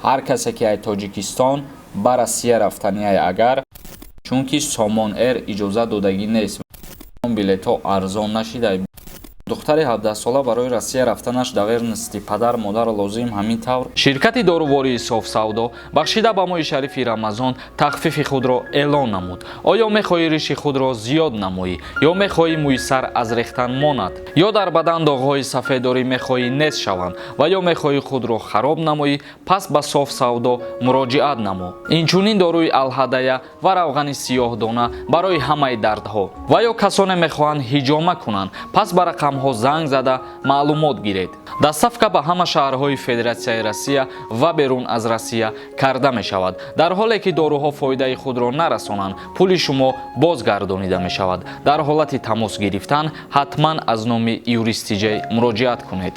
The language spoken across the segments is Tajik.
Ҳар касе ки ай Тоҷикистон ба Россия рафтаниай, агар чунки Сомон Эйр иҷозат додагӣ нест, билетҳо арзон нашидай. Духтари 17-сола барои Россия рафтанаш доверенности падар модар лозим. Ҳамин тавр, ширкати дорувории Софсавдо бахшида ба моҳи шарифи Рамазон тахфифи худро эълон намуд. Оё мехоҳӣ риши худро зиёд намоӣ ё мехоҳӣ мӯи сар аз рехтан монад, ё дар бадан доғҳои сафеддорӣ мехоҳӣ нест шаванд ва ё мехоҳӣ худро хароб намоӣ? Пас ба Софсавдо муроҷиат намо. Инчунин доруи алҳадая ва равғани сиёҳдона барои ҳамаи дардҳо. Ва ё касоне мехоҳанд ҳиҷома кунанд, пас ба рақамҳо занг зада маълумот гиред. Доставка ба ҳама шаҳрҳои Федератсияи Россия ва берун аз Россия карда мешавад. Дар ҳоле ки доруҳо фоидаи худро нарасонанд, пули шумо бозгардонида мешавад. Дар ҳолати тамос гирифтан ҳатман аз номи Юристиҷей муроҷиат кунед.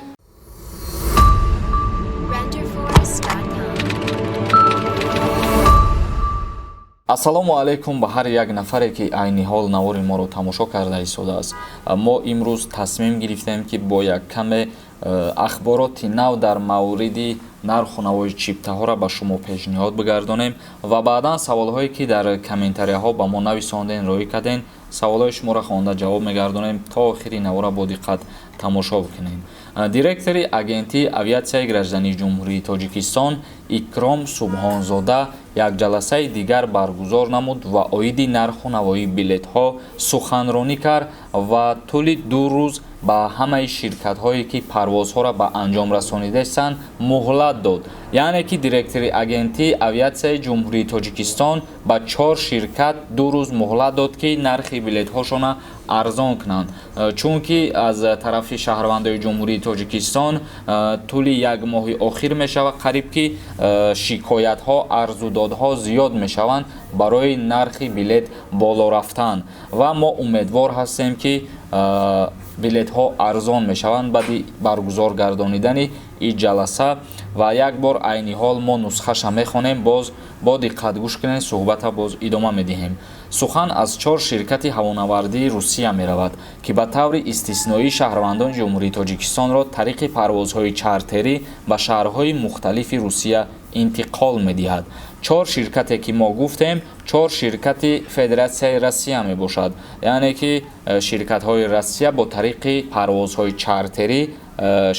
Renderforest.com. Ассалому алайкум ба ҳар як нафаре, ки айни ҳол навори моро тамошо карда истодааст. Мо имрӯз тасмим гирифтем, ки бо як каме ахбороти нав дар мавриди нарху навои чиптаҳоро ба шумо пешниҳод бигардонем ва баъдан саволҳое, ки дар комментарияҳо ба мо нависонден, роҳӣ карден, саволҳои шуморо хонда ҷавоб мегардонем. То охири навора бо диққат тамошо бикунед. Директори Агентии авиатсияи граждании Ҷумҳурии Тоҷикистон Икром Субҳонзода як ҷаласаи дигар баргузор намуд ва оиди нарху навои билетҳо суханронӣ кард ва тӯли 2 рӯз ба ҳамаи ширкатҳое, ки парвозҳоро ба анҷом расонидаистанд, муҳлат дод. Яъне ки директори Агентии авиатсияи Ҷумҳурии Тоҷикистон ба чор ширкат 2 рӯз муҳлат дод, ки нархи билетҳошона арзон кунанд, чунки аз тарафи шаҳрвандои Ҷумҳурии Тоҷикистон тӯли як моҳи охир мешавад қариб ки шикоятҳо, арзудодҳо зиёд мешаванд барои нархи билет боло рафтан. Ва мо умедвор ҳастем, ки билетҳо арзон мешаванд баъди баргузор гардонидани ин ҷаласа. Ва як бор айни ҳол мо нусхаша мехонем, боз бо диққат гӯш кунед, суҳбата боз идома медиҳем. Сухан аз чор ширкати ҳавонавардии Русия меравад, ки ба таври истисноӣ шаҳрвандони Ҷумҳурии Тоҷикистонро тариқи парвозҳои чартерӣ ба шаҳрҳои мухталифи Русия интиқол медиҳад. Чор ширкате, ки мо гуфтем, чор ширкати Федератсияи Россия мебошад. Яъне ки ширкатҳои Россия бо тариқи парвозҳои чартерӣ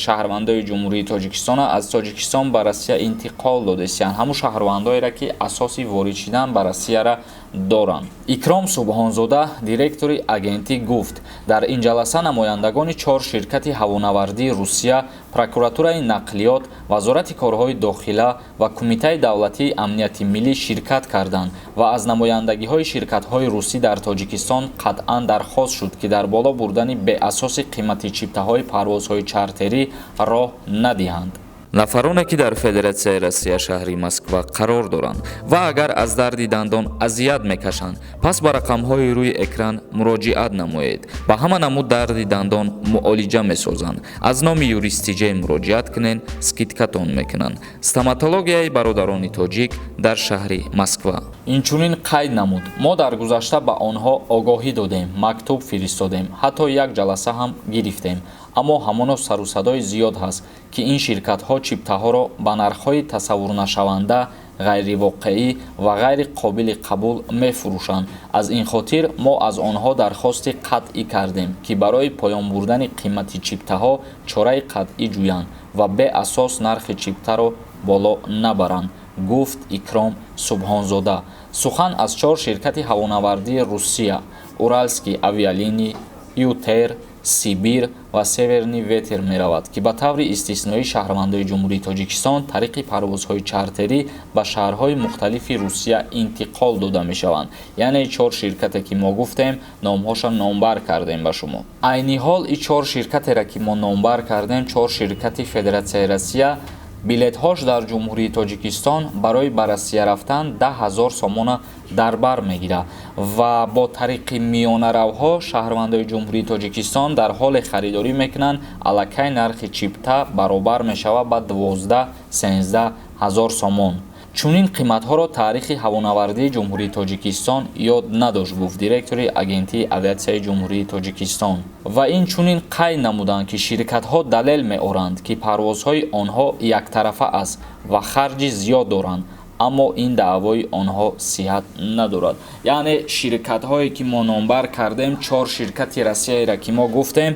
шаҳрвандои Ҷумҳурии Тоҷикистона аз Тоҷикистон ба Россия интиқол додестиянд, ҳамун шаҳрвандоеро, ки асоси ворид шидан ба Россияра доранд. Икром Субҳонзода, директори агентӣ, гуфт: дар ин ҷаласа намояндагони чор ширкати ҳавонавардии Русия, прокуратураи нақлиёт, Вазорати корҳои дохила ва Кумитаи давлатии амнияти миллӣ ширкат карданд ва аз намояндагиҳои ширкатҳои русӣ дар Тоҷикистон қатъан дархост шуд, ки дар боло бурдани беасоси қимати чиптаҳои парвозҳои чартерӣ роҳ надиҳанд. Нафароне, ки дар Федератсияи Россия, шаҳри Москва қарор доранд ва агар аз дарди дандон азият мекашанд, пас ба рақамҳои рӯи экран муроҷиат намоед. Ба ҳама намуд дарди дандон муолиҷа месозанд. Аз номи Юристиҷей муроҷиат кунед, скидкатон мекунанд. Стоматологияи бародарони тоҷик дар шаҳри Москва. Инчунин қайд намуд: мо дар гузашта ба онҳо огоҳӣ додем, мактуб фиристодем, ҳатто як ҷаласа ҳам гирифтем, аммо ҳамоно сарусадои зиёд ҳаст, ки ин ширкатҳо чиптаҳоро ба нархҳои тасаввурнашаванда, ғайривоқеӣ ва ғайри қобили қабул мефурӯшанд. Аз ин хотир мо аз онҳо дархости қатъӣ кардем, ки барои поён бурдани қимати чиптаҳо чораи қатъӣ ҷӯянд ва беасос нархи чиптаро боло набаранд, гуфт Икром Субҳонзода. Сухан аз чор ширкати ҳавонавардии Русия: Уральские авиалинии, ЮТэйр, Сибир ва Северный ветер меравад, ки ба таври истисноӣ шаҳрвандои Ҷумҳурии Тоҷикистон тариқи парвозҳои чартерӣ ба шаҳрҳои мухталифи Русия интиқол дода мешаванд. Яъне чор ширкате, ки мо гуфтем, номҳоша номбар кардем ба шумо. Айни ҳол и чор ширкатеро, ки мо номбар кардем, чор ширкати Федератсияи Россия, билетҳош дар Ҷумҳурии Тоҷикистон барои ба Россия рафтан 10 000 сомона дар бар мегирад ва бо тариқи миёнаравҳо шаҳрвандои Ҷумҳурии Тоҷикистон дар ҳоле харидорӣ мекунанд, аллакай нархи чипта баробар мешавад ба 12-13 ҳазор сомон. Чунин қиматҳоро таърихи ҳавонавардии Ҷумҳурии Тоҷикистон ёд надошт, гуфт директори Агентии авиатсияи Ҷумҳурии Тоҷикистон. Ва инчунин қайд намуданд, ки ширкатҳо далел меоранд, ки парвозҳои онҳо яктарафа аст ва харҷи зиёд доранд, аммо ин даъвои онҳо сиҳат надорад. Яъне ширкатҳое, ки мо номбар кардем, чор ширкати Россияеро, ки мо гуфтем,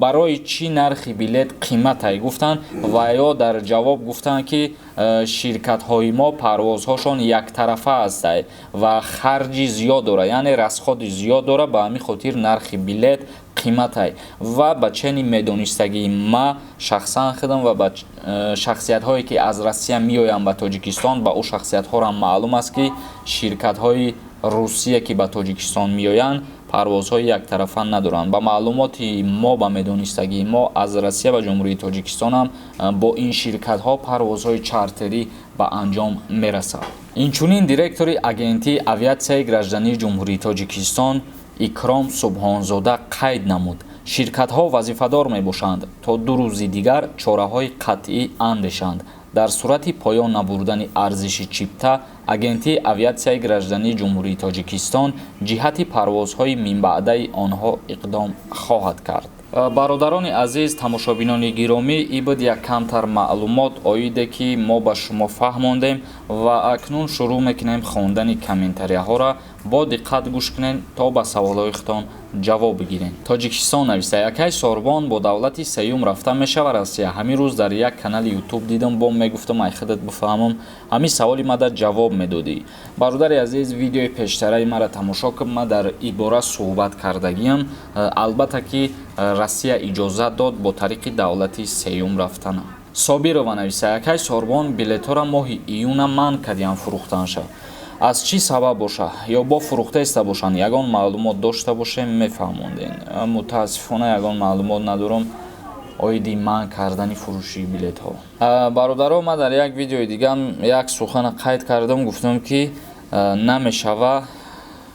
барои чӣ нархи билет қиматай гуфтанд ва ё дар ҷавоб гуфтанд, ки ширкатҳои мо парвозҳошон яктарафа ҳастай ва харҷи зиёд дорад, яъне расходи зиёд дорад, ба ҳамин хотир нархи билет қиматай. Ва ба чени медонистагии ма шахсан худам ва ба шахсиятҳое, ки аз Россия меоянд ба Тоҷикистон, ба ӯ шахсиятҳорам маълум аст, ки ширкатҳои Русия, ки ба Тоҷикистон меоянд, парвозҳои яктарафа надоранд. Ба маълумоти мо, ба медонистагии мо, аз Россия ба Ҷумҳурии Тоҷикистонам бо ин ширкатҳо парвозҳои чартерӣ ба анҷом мерасад. Инчунин директори Агентии авиатсияи граждании Ҷумҳурии Тоҷикистон Икром Субҳонзода қайд намуд, ширкатҳо вазифадор мебошанд, то 2 рӯзи дигар чораҳои қатъӣ андешанд. Дар сурати поён набурдани арзиши чипта, Агентии авиатсияи граждании Ҷумҳурии Тоҷикистон ҷиҳати парвозҳои минбаъдаи онҳо иқдом хоҳад кард. Бародарони азиз, тамошобинони гиромӣ, ин буд як камтар маълумот оиде, ки мо ба шумо фаҳмондем, ва акнун шурӯъ мекунем хондани комментарияҳоро. Бо диққат гӯш кунед, то ба саволҳои худтон ҷавоб бигирем. Тоҷикистон нависта: «Якай Сорбон, бо давлати сеюм рафта мешава Россия? Ҳамин рӯз дар як канали Ютуб дидам, бо мегуфтам, ай худат бифаҳмам, ҳамин саволи мада ҷавоб медодӣ». Бародари азиз, видеои пештараи маро тамошо кун, ман дар ин бора суҳбат кардагиам. Албатта ки Россия иҷозат дод бо тариқи давлати сеюм рафтана. Собирова нависта: «Якай Сорбон, билетҳоро моҳи июна манъ кардиям фурӯхтанша, аз чӣ сабаб боша ё бо фурӯхтаиста бошанд? Ягон маълумот дошта бошем, мефаҳмондем». Мутаассифона, ягон маълумот надорам оиди манъ кардани фурӯши билетҳо. Бародаро, ман дар як видеои дигам як сухана қайд кардам, гуфтам, ки намешава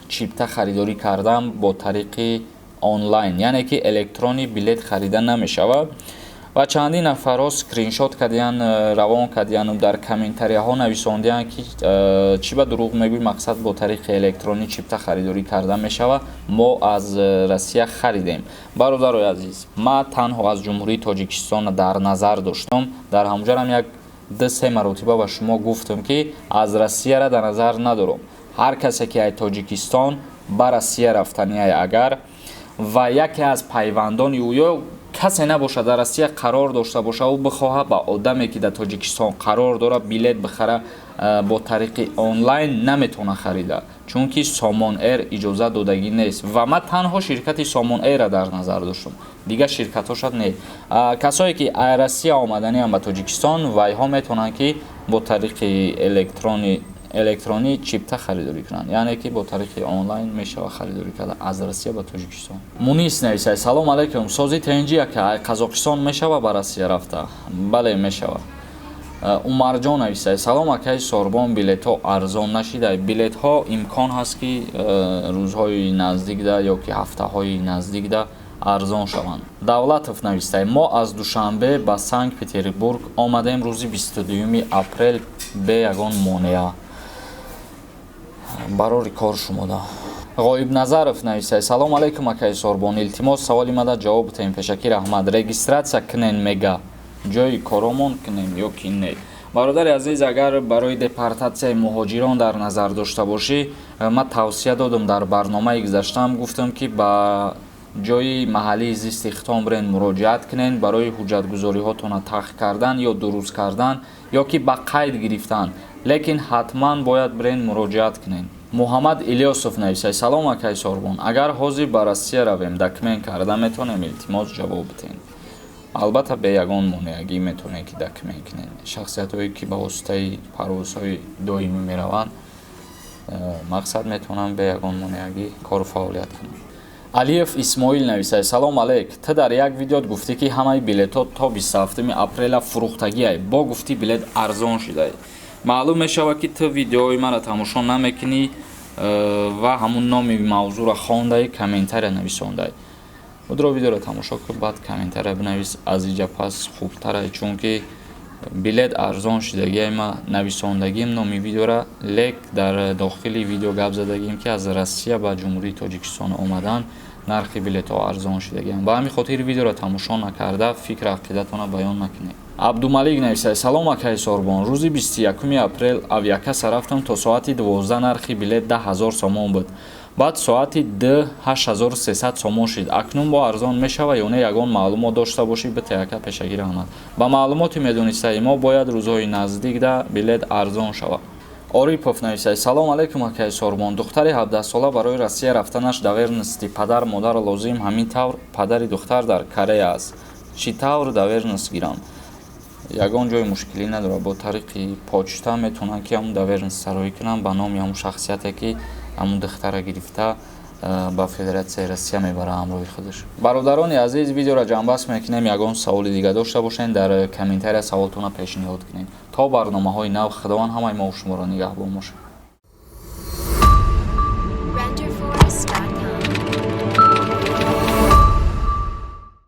чипта харидорӣ кардан бо тариқи онлайн, яъне ки электронӣ билет харида намешавад, ва чандин нафарҳо скриншот кардиян, равон кардияну дар комментарияҳо нависондиянд, ки чӣ ба дурӯғ мегӯй, мақсад, бо тариқи электронӣ чипта харидорӣ карда мешавад, мо аз Россия харидем. Бародарои азиз, ман танҳо аз Ҷумҳурии Тоҷикистон дар назар доштам. Дар ҳамҷарам як ду се маротиба ба шумо гуфтам, ки аз Россияра дар назар надорам. Ҳар касе, ки аз Тоҷикистон ба Россия рафтанияй, агар ва яке аз пайвандони ӯ ё касе набошад, дар Россия қарор дошта боша, ӯ бихоҳад ба одаме, ки дар Тоҷикистон қарор дорад, билет бихара, бо тариқи онлайн наметавона харида, чунки Сомон Эйр иҷозат додагӣ нест. Ва ман танҳо ширкати Сомон Эйра дар назар доштам, дигар ширкатҳо шояд не. Касое, ки аз Россия омаданиам ба Тоҷикистон, вайҳо метавонанд, ки бо тариқи электронӣ чипта харидорӣ кунанд, яъне ки бо тариқи онлайн мешавад харидорӣ карда аз Россия ба Тоҷикистон. Мунис нависад: «Салом алайкум, сози тенҷи яка, Қазоқистон мешава ба Россия рафта?» Бале, мешава. Умарҷон нависад: «Салом, акаи Сорбон, билетҳо арзон нашида?» Билетҳо имкон ҳаст, ки рӯзҳои наздикда ё ки ҳафтаҳои наздикда арзон шаванд. Давлатов навистае: «Мо аз Душанбе ба Санкт Петербург омадем рӯзи 22 апрел бе ягон монеа. Барори кор шумода». Ғоибназаров нависае: «Салом алайкум, акаи Сорбон, илтимос, саволи мада ҷавоб битаем, пешакӣ раҳмат. Регистрация кунен мега, ҷои коромон кунем ё ки не?» Бародари азиз, агар барои депортатсияи муҳоҷирон дар назар дошта бошӣ, ман тавсия додам дар барномаи гузаштаам, гуфтам, ки ба ҷои маҳаллии зисти худтон бирен, муроҷиат кунен барои ҳуҷҷатгузориҳотона тахт кардан ё дуруст кардан ё ки ба қайд гирифтан, лекин ҳатман бояд бирен, муроҷиат кунен. Муҳаммад Илёсов нависад: «Салом, акаи Сорбон, агар ҳозир ба Россия равем, документ карда метавонем? Илтимос, ҷавоб битен». Албатта, бе ягон монеагӣ метавонед, ки документ кунед. Шахсиятҳое, ки ба воситаи парвозҳои доимӣ мераванд, мақсад, метавонанд бе ягон монеагӣ кору фаъолият кунанд. Алиев Исмоил нависад: «Салом алейк, ту дар як видеот гуфтӣ, ки ҳамаи билетҳо то 27 апреля фурӯхтагиай, бо гуфтӣ, билет арзон шудай. Маълум мешавад, ки ту видеои маро тамошо намекунӣ ва ҳамун номи мавзӯъро хондаи, комментария нависондай. Худро видеоро тамошо кун, баъд комментария бинавис, аз иҷа пас хубтара, чунки Билет арзон шудагиай, ма нависондагим номи видеора, лек дар дохили видео гап задагим, ки аз Россия ба Ҷумҳурии Тоҷикистон омадан нархи билетҳо арзон шудагианд. Ба ҳамин хотир видеоро тамошо накарда фикр ақидатонро баён накунед. Абдумалик нависад: «Салом, акаи Сорбон. Рӯзи 21 апрел авиакасса рафтам, то соати 12 нархи билет 10 000 сомон буд, баъд соати 2 8300 сомон шуд. Акнун бо арзон мешава ё не? Ягон маълумот дошта бошӣ, бите, ака, пешагӣ раҳмат». Ба маълумоти медонистаи мо, бояд рӯзҳои наздикда билет арзон шавад. Орипов нависад: «Салом алейкум, акаи Сорбон. Духтари 17сола барои Россия рафтанаш доверенности падар модар лозим. Ҳамин тавр, падари духтар дар Корея аст. Чӣ тавр доверенность гирам?» Ягон ҷои мушкилӣ надорад. Бо тариқи почта метавонанд, ки ҳамун доверенность сароӣ кунанд ба номи ҳамун шахсияте, ки ҳамун духтара гирифта ба Федератсияи Россия мебарад ҳамроҳи худаш. Бародарони азиз, видеоро ҷамъбаст мекунем. Ягон саволи дига дошта бошед, дар комментария саволтонро пешниҳод кунед. То барномаҳои нав, Худованд ҳамаи мо шуморо нигаҳбон бошад.